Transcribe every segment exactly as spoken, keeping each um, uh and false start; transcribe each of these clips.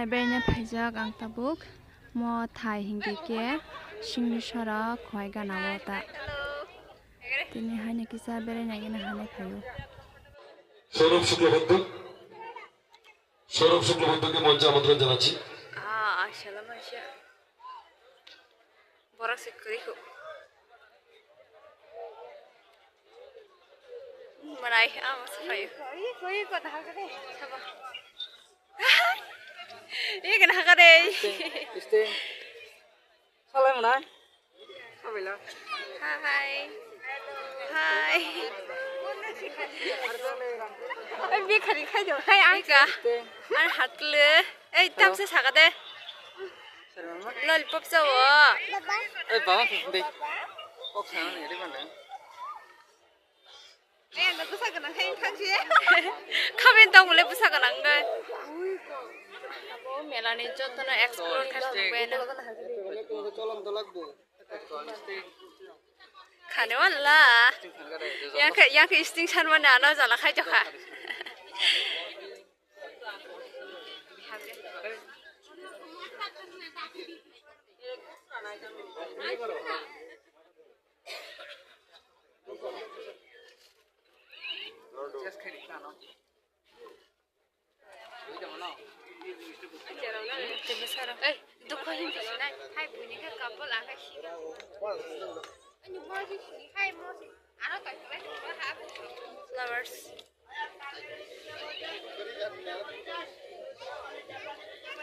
Bene phaijak ang tabuk mo thai hinkhe khe singni sora khoi gana o ta. Tini haino kisa berai nai gana hanai phaio. Sourav শুক্লবৈদ্য, সৌরভ শুক্লবৈদ্যকে মঞ্চে আমন্ত্রণ জানাচ্ছি। Ah, asala maisa. Borok se kwrwi kho. Manai, ah, masa phaio. Kwrwi, kwrwi, kwrwi, kwrwi, kwrwi, kwrwi. Sabo. Ih, kena hakade. Sting, sting. Salai manai. Hi. Hi. Oi, bekhari khai do. Hai, ang. Ika. Sting. Ar hatle. Ei, tamsa sakade. Lollipop chawo. Ei, baba, be. Kok sana ni, di mana? Khaben tong le bwsa gwnang de. Abo melani jotono explore khainai. Khani wala. Yang khe, yang khe sting sanmani ano jala khai jokha. Flowers.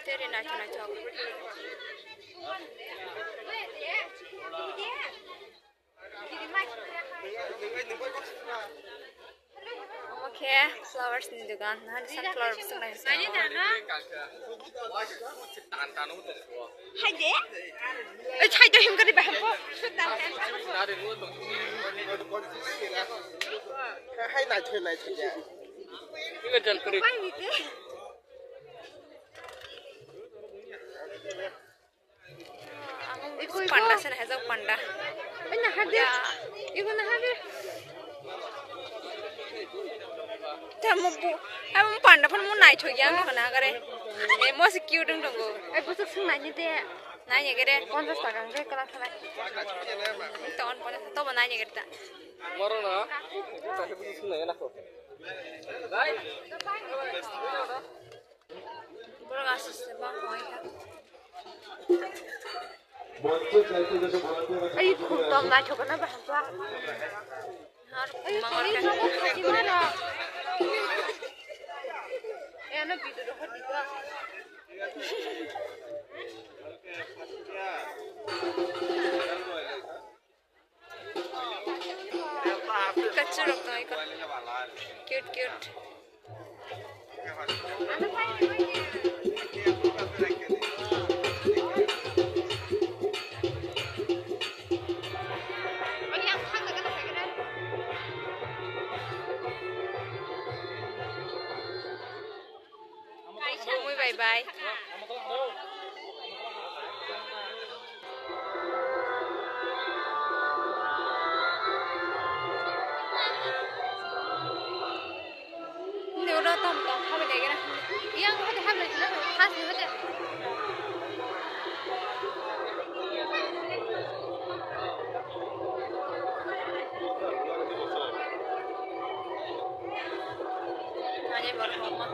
Teri naithok naithok. Omo khe flowers ni dogan, nahani sunflower bwswk nai. Hai de. Oi, chai do him gari baham ko. Hai, nai thoi, nai thoi ya. Bai ni de. Panda se na hajak panda. Oi, na hade. Igo na hade. Tamo bu, amo panda phan mo naithok ya, mo na gare. E, mo se cute wng tongo. Ai, bwswk swng nai ni de. Nai ni gare. Ponchas taka hwnkhe kwlak khlai. To on ponchas, to bo nai ni gare ta. Moro na. Ta se bwswk swng nai na ko. Borok aswk se bang hoi kha. Ai, khum tong naithok na bahai ba. Har khum mangor kha. Ai, khum mangor kha. Eh, ano video record dito. Kachurok tong iko. Cute, cute. Mui bai bai. Ni oro tom tom habai lagi na. Yang hade habai lagi na. Khas ni hade. Ani borok ma.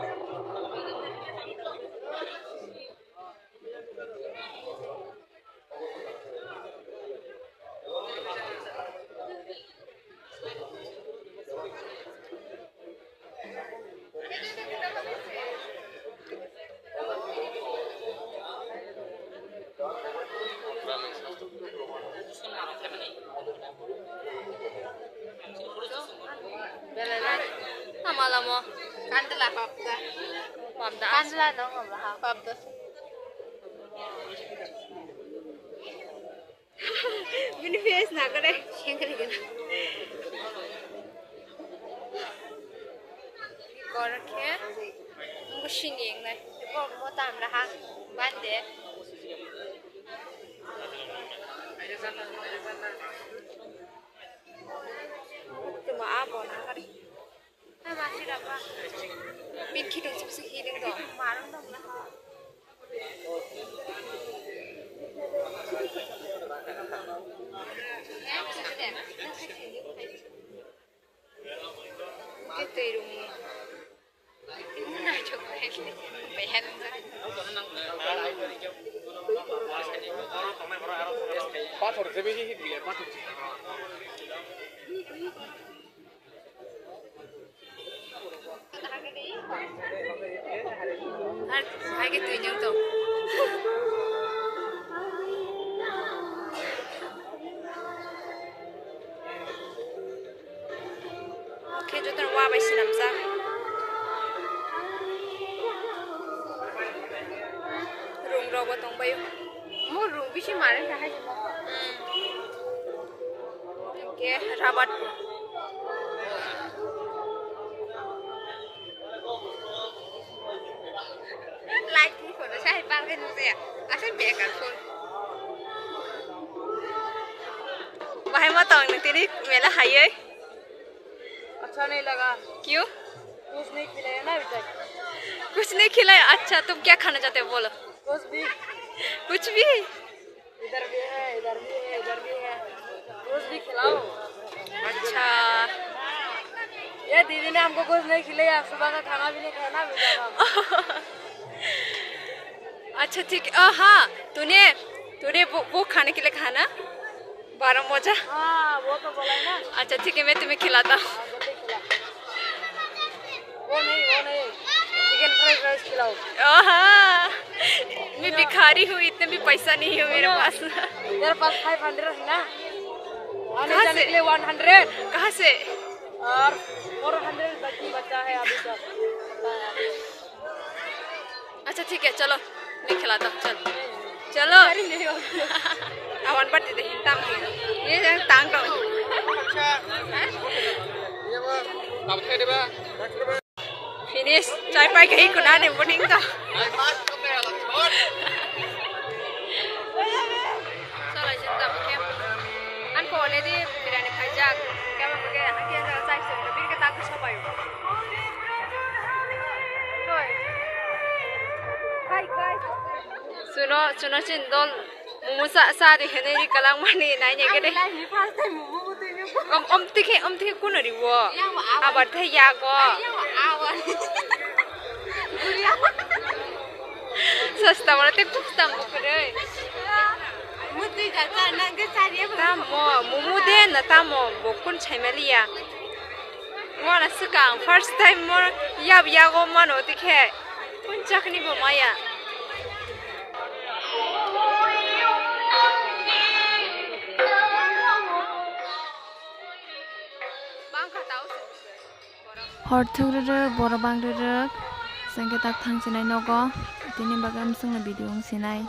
Belai lai. Tama lamo. Kandla papda. Papda. Kandla no ngam ha. Papda. Bini face na kare. Sengkri gana. Kor khe. Musi ni engnai. Bo mo tam raha. Bande. Tuma abo na kare. Bin khidong sibisi khidong dong. Marong dong na. Pathor se besi hit biya, pathor se. Ar hai ke twi nyung tong. Khe jotono wa bai swnamjak. Rung rok bo tong bai o. Mo rung bisi mare ka hai. Hmm. Hingke rabat bo. Light ni photo sai parke nukjaya. Asai bekar phone. Bahai ma tong ni tini mela hayai. अच्छा नहीं लगा। क्यों? कुछ नहीं खिलाया ना अभी तक। कुछ नहीं खिलाया? अच्छा, तुम क्या खाना चाहते हो, बोलो। कुछ भी। कुछ भी? इधर भी है, इधर भी है, इधर भी है। कुछ भी खिलाओ। अच्छा। ये दीदी ने हमको कुछ नहीं खिलाया, सुबह का खाना भी नहीं खाया ना, अभी तक हम। अच्छा, ठीक है। ओ, हाँ, तूने, तूने वो, वो खाने के लिए कहा ना? बारह मौजा। हाँ, वो तो बोला है ना। अच्छा, ठीक है, मैं तुम्हें खिलाता हूँ। हाँ, जल्दी खिला। वो नहीं, वो नहीं। चिकन फ्राइड राइस खिलाओ। ओ, हाँ। मैं भिखारी हूँ, इतने भी पैसा नहीं है मेरे पास। तेरे पास फ़ाइव हंड्रेड है ना? आने कहाँ जाने से? के लिए वन हंड्रेड। कहाँ से? और फ़ोर हंड्रेड बाकी बचा है अभी तो। अच्छा, ठीक है, चलो, मैं खिलाता हूँ, चल। चलो। अरे नहीं, और क्या? Awan bat de hintam ke. Ye tang tong. हाँ? Finish. Chai pai kai kuna de boning to. Sala jin da ke. An ko le di biryani khaijak. Kema ke hati an chai se bir ke tak so pai. Hi guys. Suno, suno chin dol. Momo sa, sa di hene ri kalang mani nai ne gede. First time momo twi nyo. Om, om tikhe, om tikhe kuno ri wo. Abar the ya go. Sasta wala te kustam bukre. Mutwi ja cha na ge cha ri. Tamo, momo de na tamo, bokun chaimaliya. Mona swkang first time mo yab yago mano tikhe punchakni bo maya. Hor thwk rwrwk, borok bang rwrwk, chwng khe tak thang chinai nogo, tini bagwi amswkno video wng sinai.